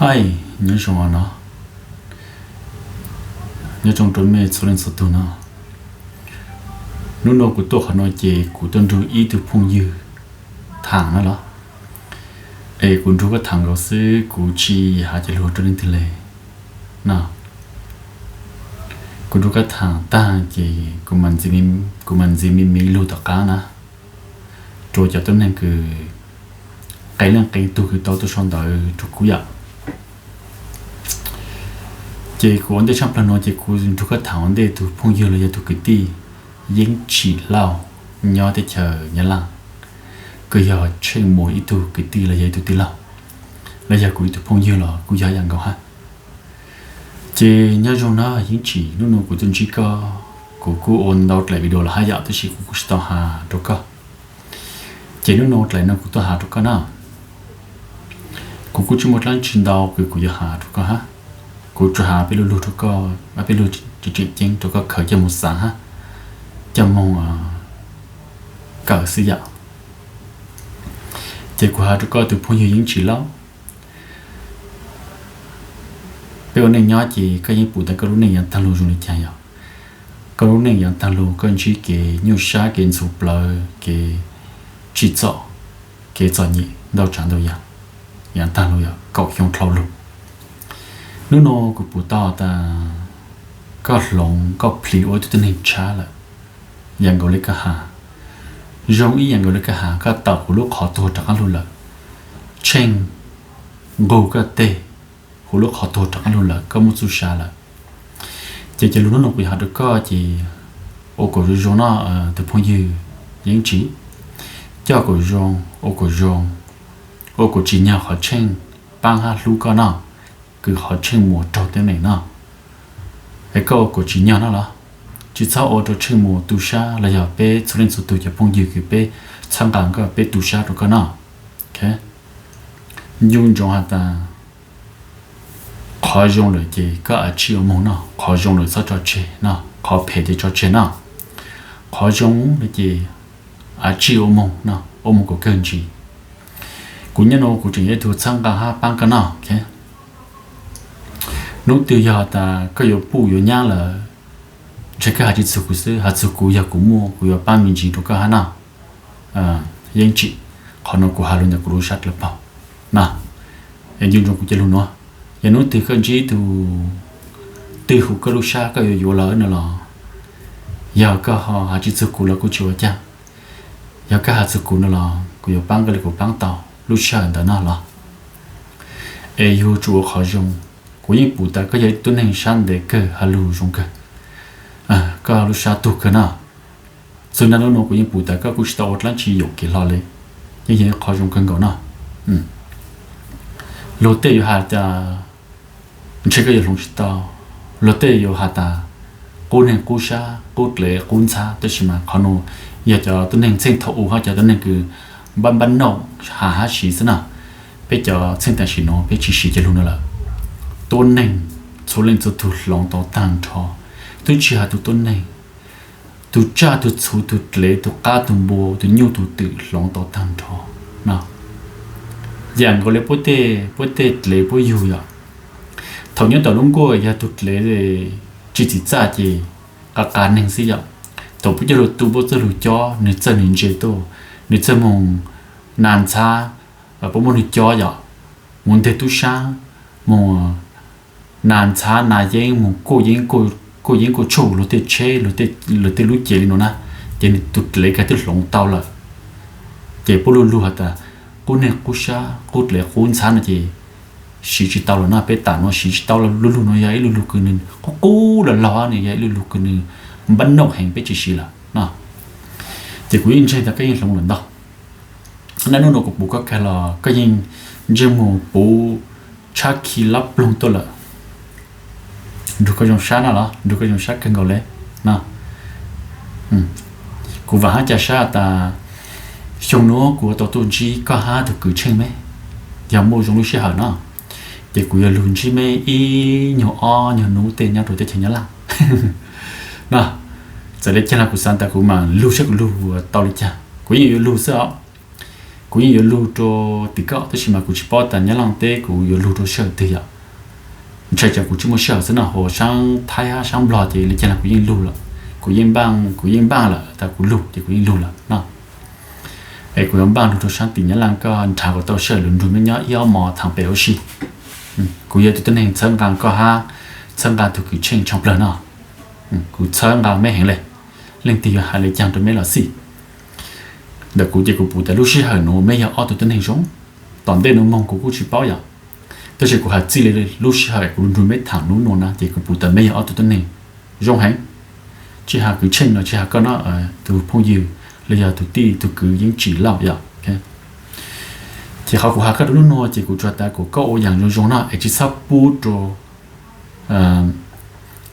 Hais, nyob zoo no, nyob zoo rau mej txhua leej txhua tug no. Hnub no kuv tuaj qhov no ces kuv tuaj nrug ib tug phooj ywg tham no los, es kuv nrug koj tham nkaus xwb, kuv tsis has cov lug rau leej twg le no. Kuv nrug koj tham tag ces kuv mam ntxiv me me lug tom qab na, rua cov tuab neeg kws qee leej qee tug kws tau tuaj sau ntawv rua kuv yom. Ces kuv ua ntej tshaj plawg no ces kuv nrug koj tham ua ntej tug phooj ywg los yog tug kwv tij Yeeb Tsim Lauj, nyob teb chaws Nyab Laj, kws yog Tsheej Muas ib tug kwv tij los yog ib tug tij laug, los yog kuv ib tug phooj ywg los kuj yog yam nkaus hab. Ces nyob zoo na Yeeb Tsim, hnub no kuv tuaj ntsib koj, kuv kuj ua ntau dlaim video los hab yom, tab sis kuv kuj tsis tau has rua koj. Ces hnub no dlaim no kuv tuaj has rua koj na. Kuv kuj tsis muaj dlaab tsi ntau kws kuv yuav has rua koj hab. Kuv tsuas has peb lu lug rua koj, peb lug tseem ceeb rua koj khaws coj moog xaav hab, coj moog kawm xwb yom. Ces kuv has rua koj tug phooj ywg Yeeb Tsim Lauj, peb ua neej nyob ces koj yeej pum tas koj lub neej yaav taag lug zoo li cas yom. Koj lub neej yaav taag lug, koj ntsib kev nyuaj sab, kev ntxhov plawv, kev tsim txom, kev txom nyem ntau tsav ntau yaam, yaav taag lug yog kaum xyoo dlhau lug. Hnub no kuv pum tau tas koj hloov koj plhis ua ib tug tuab neeg tshab lawm, yam nkaus le koj has, zoo ib yam nkaus le koj has, koj tawm huv lub qhov tuag rov qaab lug lawm. Tsheej nqug koj teg huv lub qhov tuag rov qaab lug lawm, koj muaj txuj sa lawm. Ces cov lug hnub no kuv yuav has rua koj ces ua kom zoo zoo no, tug phooj ywg Yeeb Tsim, coj kom zoo, ua kom zoo, ua kom tsim nyog qhov Tsheej paab hab hlub koj no, kws qhov Tsheej Muas raug teeb meem no, es koj ua kom tsim nyog no los, tsis txhob ua rua Tsheej Muas tu sab los yog peb txhua leej txhua tug cov phooj ywg kws peb txhawb nqaa koj, peb tu sab rua koj no. Nco ntsoov has tas qhov zoo lawm ces koj av tsij ua moog no, qhov zoo lawm txhob tso tseg no, qhov phem ces tso tseg no. Qhov zoo no ces av tsij ua moog no, ua moog kom kawg ntsis. Kuv nyob nuav kuv tseem yog ib tug txhawb nqaa hab paab koj no. Hnub twg yog tas koj yuav puj yuav nyab lawm, ntshe koj has tsis txug kuv xwb, has txug kuv yog kuv muaj kuv yuav paab me ntsis rua koj hab no. Yeeb Tsim, qhov nuav kuv has lug ntawm kuv lub sab dlawg paug na. Es nco ntsoov kuv cov lug nuav, yog hnub twg koj ntsib tug twg huv koj lub sab koj yuav yuav lawm no los, yog koj has tsis txug kuv los kuj tsis ua caag, yog koj has txug kuv no los kuv yuav paab koj le kuv paab tau lub sij hawm ntawd no los. Es yug tsuas ua qhov zoo, kuv yeej pum tas koj yog ib tug tuab neeg sab ntev kawg, has lug zoo kawg, koj lub sab tug kawg na. Txug nrag hnub nuav kuv yeej pum tas koj kuj tsis tau ua dlaab tsi yuam kev hlo le, yeej yog ib qhov zoo kawg nkaus no. Luag tej yuav has tas ntshe koj yuav hloov tsis tau, luag tej yuav has tas qub neeg qub sab, qub dlev qub ntxhab, tab sis mas qhov nuav yog cov tuab neeg txheej thaum u hab cov tuab neeg kws npab npab nauj has hab siv xwb na. Peb cov txheej tam sim nuav peb tsis siv cov lug no lawm. Tuab neeg txhua leej txhua tug hloov tau taag nrho, twb tsis has tug tuab neeg, tug tsaj tug txhu, tug dlev tug qab tug npua, tug nyuj tug twm hloov tau taag nrho no. Yam nkaus le puab tej, puab tej dlev puab yug yom. Thaum nyob tom lub nkuaj yog tug dlev tsis txim txaj ces qas qas neeg xwb yom. Thaum puab coj lug tu puab txawj lug cob, nwg txawj nwg ntse tuaj, nwg txawj moog nas ntxhab, puab muab nwg cob yom, mus nteg tub sab, mus nas ntxhab nas yeeb, mus kuaj yeeb kuaj tshauj luag tej tsheb, luag tej lub cev li nuav na, ces nwg tug dlev kag twb hloov tau lawm. Ces puab lu lug has tas qub neeg qub sab, qub dlev qub ntxhab no ces siv tsis tau lawm na. Peb tam nuav siv tsis tau lawm, lu lug nuav yog ib lu lug kws nwg qub qub lug laug, nwg yog ib lu lug kws nwg npab nauj heev, peb tsis siv lawm no. Ces kuv yeej ntseeg tas koj yeej hloov lawm ntau. Naj nub nuav kuv pum koj kag los koj yeej ntsej muag puv tshab khi lab ploog tuaj lawm. Nrug koj zoo sab na los, nrug koj zoo sab kawg nkaus le no. Kuv vaam hab ca sab tas xyoo nuav kuv tau tuaj ntsib koj hab tug kwv Tsheej meb, yog muaj zoo lub sij hawm no, ces kuv yuav lug ntsib meb ib nyuag ob nyuag nub tej nyob rua teb chaws Nyab Laj no. Txawm le caag los kuv xaav tas kuv maam lug saib kuv lug tau le caag, kuv yeej yuav lug xwb os. Kuv yeej yuav lug rua tim koj, tab sis mas kuv tsis paub tas Nyab Laaj teb kuv yuav lug rua sij hawm twg yom. Ntshai tsam kuv tsis muaj sij hawm xwb no, hos saab Thaib hab saab Nplog ces le caag los kuv yeej lug lawm, kuv yeej npaaj, kuv yeej npaaj lawm tas kuv lug ces kuv yeej lug lawm no. Es kuv yuav npaaj lug rua saab tim Nyab Laaj, koj nrhav kuas tau sij hawm lug nrug meb nyob ib ob mos thaam pem ua si. Kuv yog tug tuab neeg txhawb nqaa koj hab txhawb nqaa tug kws tsheej tshaaj plawg no. Kuv txhawb nqaa meb heev le, leej twg yuav has le caag rua meb los xij. Ntawm kuv ces kuv pum tas lub sij hawm nuav meb yog ob tug tuab neeg zoo. Tom ntej nuav moog kuv kuj tsis paub yom, tab sis kuv has txij le lub sij hawm kuv nrug meb thaam nub nuav na ces kuv pum tas meb yog ob tug tuab neeg zoo heev. Tsis has kws tsheej los tsis has koj no, tug phooj ywg los yog tug tij tug kwv Yeeb Tsim Lauj yom. Ces qhov kuv has koj rua nub nuav ces kuv tsuas tas kuas koj ua yaam zoo zoo no es tsis txhob pub rua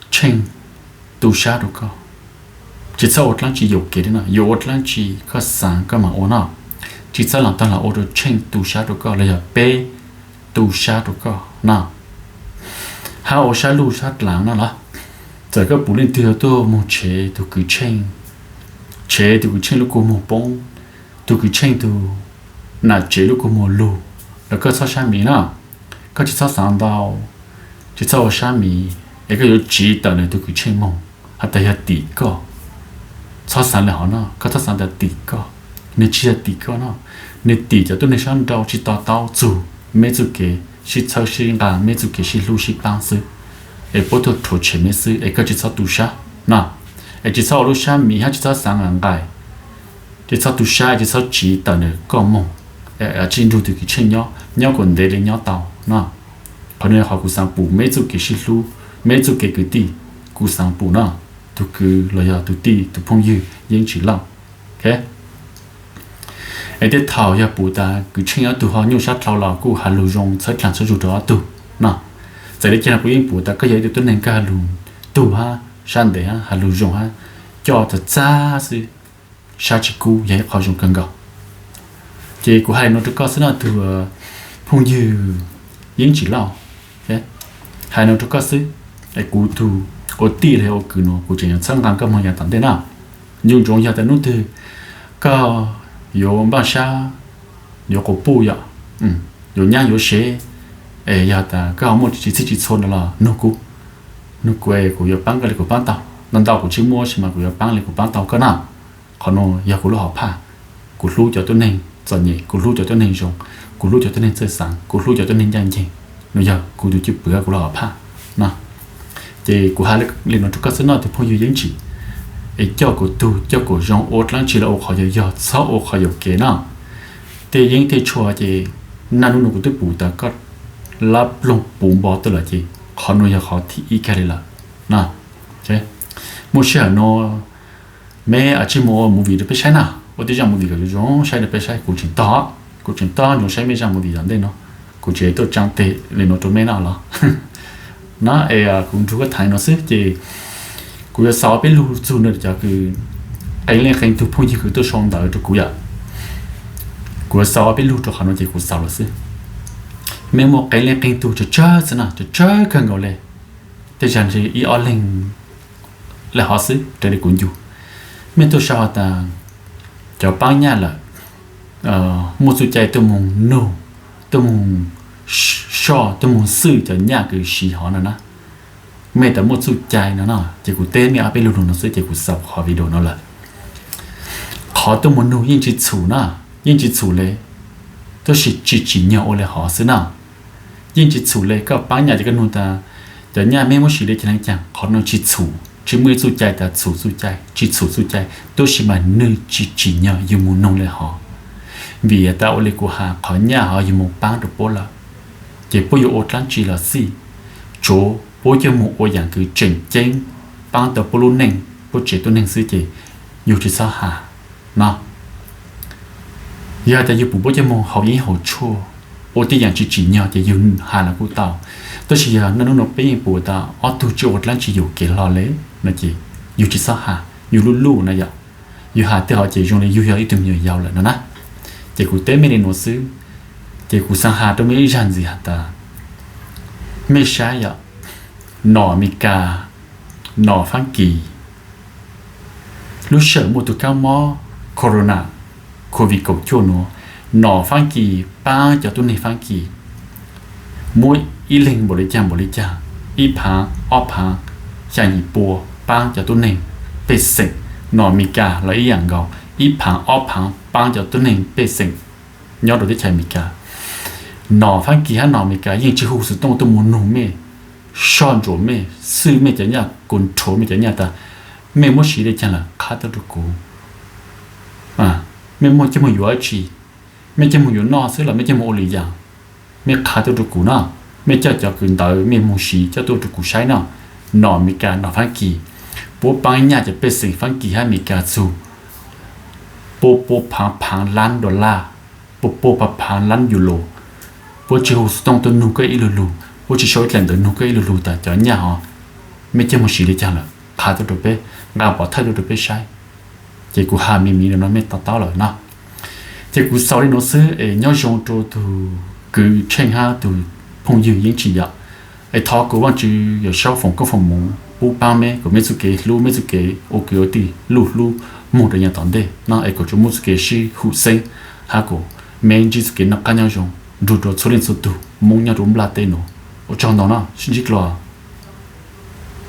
tsheej tu sab rua koj. Tsis txhob ua dlaab tsi yuam kev li no, yuav ua dlaab tsi koj xaav koj mam ua no. Tsis txhob laam tog laam ua rua tsheej tu sab rua koj los yog peb tu sab rua koj no. Hab ua sab luj sab dlaav no los, txawm koj pum leej twg tuaj moog tshev tug kws tsheej, tshev tug kws tsheej lub kua muag poob, tug kws tsheej tug nam tsev lub kua muag lug, los koj txhob sab miv na. Koj tsis txhob xaav ntau, tsis txhob ua sab miv es koj yuav tsiv tawm nwg tug kws tsheej moog has tas yog tim koj. Txhob xaav le hov no, koj txhob xaav tas tim koj. Nwg tsis yog tim koj no, nwg tim cov tuab neeg sab nrau tsis to taub txug meb txuj kev sib txhawb sib nqaa, meb txuj kev sib hlub sib paab xwb, es puab tuaj rhuav tshem meb xwb es koj tsis txhob tu sab no. Es tsis txhob ua lub sab miv hab tsis txhob xaav nqais, tsis txhob tu sab, tsis txhob tsiv tawm nwg koj moog, tsis nrug tug kws tsheej nyob, nyob kuas ntev le nyob tau no. Qhov nuav yog qhov kuv xaav pum meb txuj kev sib hlub, meb txuj kev kwv tij, kuv xaav pum no, tug kwv los yog tug tij tug phooj ywg Yeeb Tsim Lauj. Es tej thaum yog pum tas kws tsheej ob tug ho nyuaj sab dlhau los kuj has lug zoo txhawb dlaag txhawb zug rua ob tug no. Txawm le caag los kuv yeej pum tas koj yog ib tug tuab neeg koj has lug tug hab sab ntev hab has lug zoo hab coj txag txag xwb, sab tsis kub yog ib qho zoo kawg nkaus. Ces kuv hais nuav rua koj xwb no tug phooj ywg Yeeb Tsim Lauj, hais nuav rua koj xwb. Es kuv tug ua tij los yog ua kwv nuav kuv tseem yuav txhawb nqaa koj moog yaam tom ntej na. Ncu ntsoov yog tas nub twg koj yuav npaaj sab, yuav quas puj yom, yuav nyab yuav sev, es yog tas koj ho muaj tsis txhij tsis txhua no los nug kuv, nug kuv es kuv yuav paab koj le kuv paab tau. Ntau ntau kuv tsis muaj tab sis mas kuv yuav paab le kuv paab tau koj na. Qhov nuav yog kuv lub hom phaj. Kuv hlub cov tuab neeg txom nyem, kuv hlub cov tuab neeg zoo, kuv hlub cov tuab neeg txawj xaav, kuv hlub cov tuab neeg ncaj nceeg. Nuav yog kuv tug cwj pwm hab kuv lub hom phaj no. Ces kuv has le nuav rua koj xwb no tug phooj ywg Yeeb Tsim, es coj kuas tug coj kuas zoo, ua dlaab tsi los ua qhov yog yog, txhob ua qhov yuam kev no. Tej yeeb tej tshua ces naj nub nuav kuv twb pum tas koj lab ploog puv npo tuaj lawm ces qhov nuav yog qhov thib ib kag li lawm no. Muaj sij hawm nuav meb tsij moog ua movie rua peb saib na, ua tej zaj movie kom zoo zoo saib rua peb saib. Kuv tseem tog, kuv tseem tog nroo saib mej zaj movie tom ntej no, kuv tseem tuaj tsaa teg le nuav rua mej no los na. Es kuv nrug koj tham nuav xwb ces kuv yuav xaus ob peb lug txug nuav cov kws qee leej qee tug phooj ywg kws tuaj sau ntawv rua kuv yom. Kuv yuav xaus ob peb lug rua qhov nuav ces kuv xaus lawm xwb. Mej muaj qee leej qee tug tsawg tsawg xwb na, tsawg tsawg kawg nkaus le, tej zag ntshe ib ob leeg le hov xwb raws li kuv ncu. Mej tuaj sau has tas cov paab nyaj lawm muaj txuj cai tuaj moog nug, tuaj moog soj, tuaj moog xwj cov nyaj kws siv hov no na. Mej tas muaj txuj cai no na, ces kuv teb mej ob peb lug lug no xwb ces kuv xaus qhov video no lawm. Qhov tuaj moog nug yeej tsis txhum na, yeej tsis txhum le, tab sis tsis tsim nyog ua le hov xwb na. Yeej tsis txhum le, koj paab nyaj ces koj nug tas cov nyaj meb muab siv le caag le caag, qhov no tsis txhum, tsis muaj ib txuj cai tas txhum txuj cai, tsis txhum txuj cai, tab sis mas nwg tsis tsim nyog yug moog nug le hov. Vim tas ua le kuv has, qhov nyaj hov yug moog paab rua puab lawm, ces puab yuav ua dlaab tsi los xij, tsuav puab coj moog ua yaam kws tseem ceeb paab tau puab lub neej, puab tsev tuab neeg xwb ces yug tsis txhob has no. Yog tas yug pum puab coj moog haus yeeb haus tshuaj, ua tej yaam tsis tsim nyog ces yug has los kuj tau. Tab sis yog naj nub nuav peb yeej pum tas ob tug tsis ua dlaab tsi yuam kev hlo le no ces yug tsis txhob has, yug luj luj na yom. Yug has tej hov ces zoo li yug yog ib tug me nyuam yaus lawm no na. Ces kuv teb mej le nuav xwb, ces kuv xaav has rua mej ib zag ntxiv has tas, mej saib yom, nom Amelikas, nom Faabkis, lub sij hawm muaj tug kaab mob corona, covid kaum cuaj nuav, Nom Fab Kis paab cov tub neeg Fab Kis muab ib leeg npaum li caag npaum li caag, ib phaav ob phaav xya yim pua paab cov tub neeg pej xeem. Nom Amelikas los ib yaam nkaus, ib phaav ob phaav paab cov tub neeg pej xeem nyob rua teb chaws Amelikas. Nom Fab Kis hab nom Amelikas yeej tsi hu xuv tooj tuaj moog nug mej, soj ntsuam mej, xwj mej cov nyaj, control mej cov nyaj tas mej muab siv le caag lawm qha tuaj rua kuv. Mej muaj coj moog yuav dlaab tsi, mej coj moog yuav noj xwb los mej coj moog ua le yaam, mej qha tuaj rua kuv no. Mej coj cov kws ntawd mej moog siv coj tuaj rua kuv saib no. Nom Amelikas, nom Fab Kis puab paab nyaj cov pej xeem Fab Kis hab Amelikas txug pua pua phaav phaav lab dollar, pua pua phaav phaav lab euro. Puab tsi hu xuv tooj tuaj nug koj ib lu lug, puab tsi sau ib dlaim ntawv nug koj ib lu lug tas cov nyaj hov mej coj moog siv le caag lawm qha tuaj rua peb, nqaa pov thawj tuaj rua peb saib. Ces kuv has me miv le no mej to taub lawm no. Ces kuv xaus le nuav xwb es nyob zoo rua tug kwv tsheej hab tug phooj ywg Yeeb Tshis yom. Es thov kuv Vaajtswv Yawm Saub foom koob foom moov pub paab meb kuas meb txuj kev hlub, meb txuj kev ua kwv ua tij luj hlub moog rua yaam tom ntej no es kuas tsuas muaj txuj kev sib hum xeeb hab kuas meb ntsib txuj kev noj qaab nyob zoo nrug rua txhua leej txhua tug Moob nyob rua nplaj teb nuav. Ua tsaug ntau no, sib ntsib dlua.